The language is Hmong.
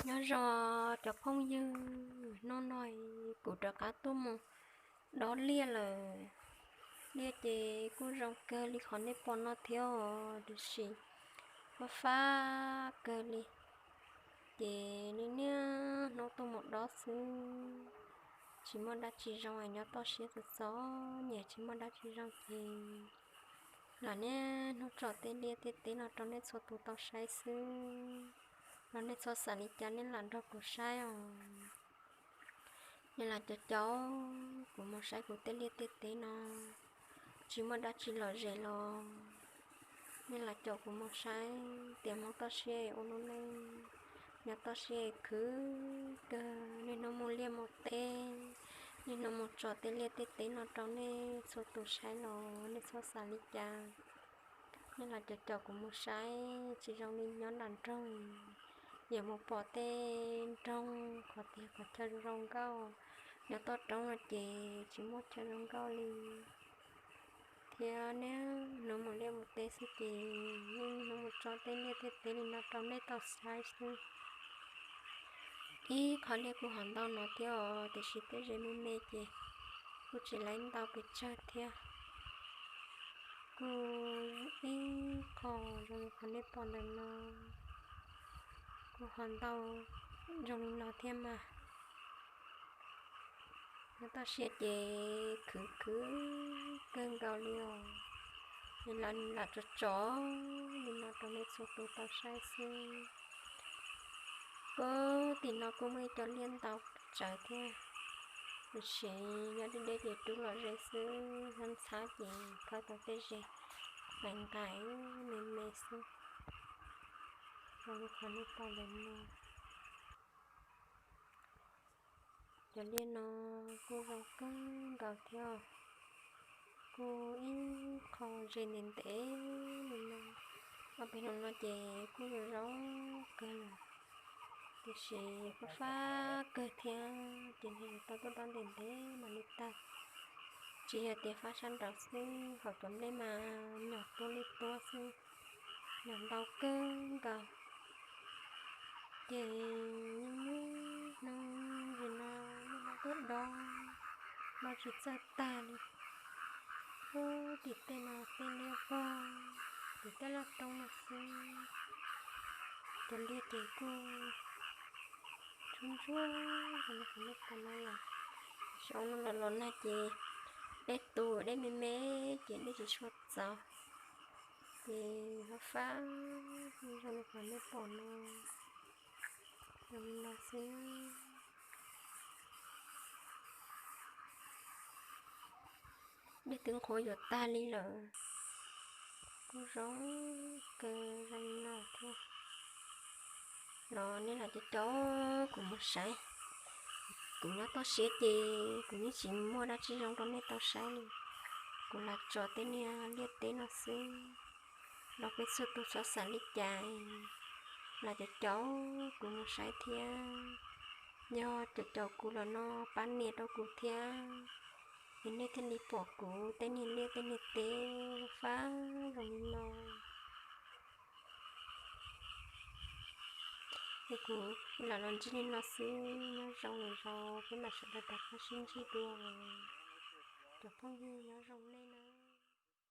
Nyob zoo cov phooj ywg, hnub no kuv rov qab tuaj mus dob liaj lawm. Liaj ces kuj zoo kawg li qhov nej pom no thiab os, tiam sis fab fab kawg li. Ces niaj niaj hnub tuaj mus dob xwb, tsis muaj dab tsi zoo, nyob toj siab txom txom nyem tsis muaj dab tsi zoo ces lam niaj hnub tso tej liaj tej teb no rau nej txhua tus tau saib xwb. Los nej txhob xav li cas, nej lam nrog kuv saib os. Nej lam caum caum kuv mus saib kuv tej liaj tej teb no, tsis muaj dab tsi lom zem los nej lam caum kuv mus saib tias Hmoob toj siab ua lub neej, nyob toj siab khwv kawg, niaj hnub mus liaj mus teb, niaj hnub mus tso tej liaj tej teb no rau nej txhua tus saib los nej txhob xav li cas. Nej lam caum caum kuv mus saib, tsis zoo li nyob nram nroog, yuav mus pom tej nroog qhov tias qhov chaw zoo nkauj, nyob toj roob no ces tsis muaj chaw zoo nkauj li. Thiab niaj hnub mus liaj mus teb xwb ces niaj hnub mus tso tej liaj tej teb li no rau nej tau saib xwb. Ib qho liaj kuj hov ntau no thiab os, tiam sis tej ze me me ces kuj tsis laib ntau pes tsawg thiab. Kuj ib qho zoo li qhov nej pom ntawm no, kuj hov ntau zoo li no thiab mas. Nyob toj siab ces khwv khwv kawg nkaus li os. Lam tso tso li no rau nej txhua tus tau saib xwb. Puag tim no kuj muaj ib co liaj ntau tsawv thiab, tiam sis nyob deb deb ces rub los ze xwb, ntxhab ntxhab ces khawb tau tej ze nqaim nqaim me me xwb. Zoo li qhov nej pom ntawm no. Cov liaj no kuj zoo kawg nkaus thiab, kuj ib qho ze ntev ntev li no. Ob peb hnub no ces kuj zoo zoo kawg lawm, tiam sis fab fab kawg thiab ces nws tau tuaj dob ntev ntev mam li tag. Tsis yog tias fab sab nraud xwb, hauv cov nplej mas nyom tuab li tuab xwb, nyom ntau kawg nkaus. Ces niaj niaj hnub li no, niaj hnub tuaj dob, dob tsis txawj tag li. Ub, tim tej no tej liaj vog, tim tej loj roob no xwb. Cov liaj ces kuj ntsuab ntsuab zoo li qhov nej pom no lawm. Xyov no los los nag ces dej tu dej me me ces dej tsis tshua txaus. Ces fab fab zoo li qhov nej pom no, zoo li no xwb. Dej twb nqhuav yuav tag li lawm, kuj zoo kawg zoo li no thiab. Los nej lam caum caum kuv mus saib. Kuv nyob toj siab ces kuv yeej tsis muaj dab tsi zoo rau nej tau saib li. Kuv lam tso tej niag liaj teb no xwb, los peb txhua tus txhob xav li cas, lam caum caum kuv mus saib thiab. Yog caum caum kuv los no pab nias rau kuv thiab, es nej thiaj li pom kuv tej niag liaj tej niag teb fab zoo li no. Es kuv lam los ntsib li no xwb, nyob zoo los peb mam sawv daws rov qab sib ntsib dua. Cov phooj ywg, nyob zoo nej.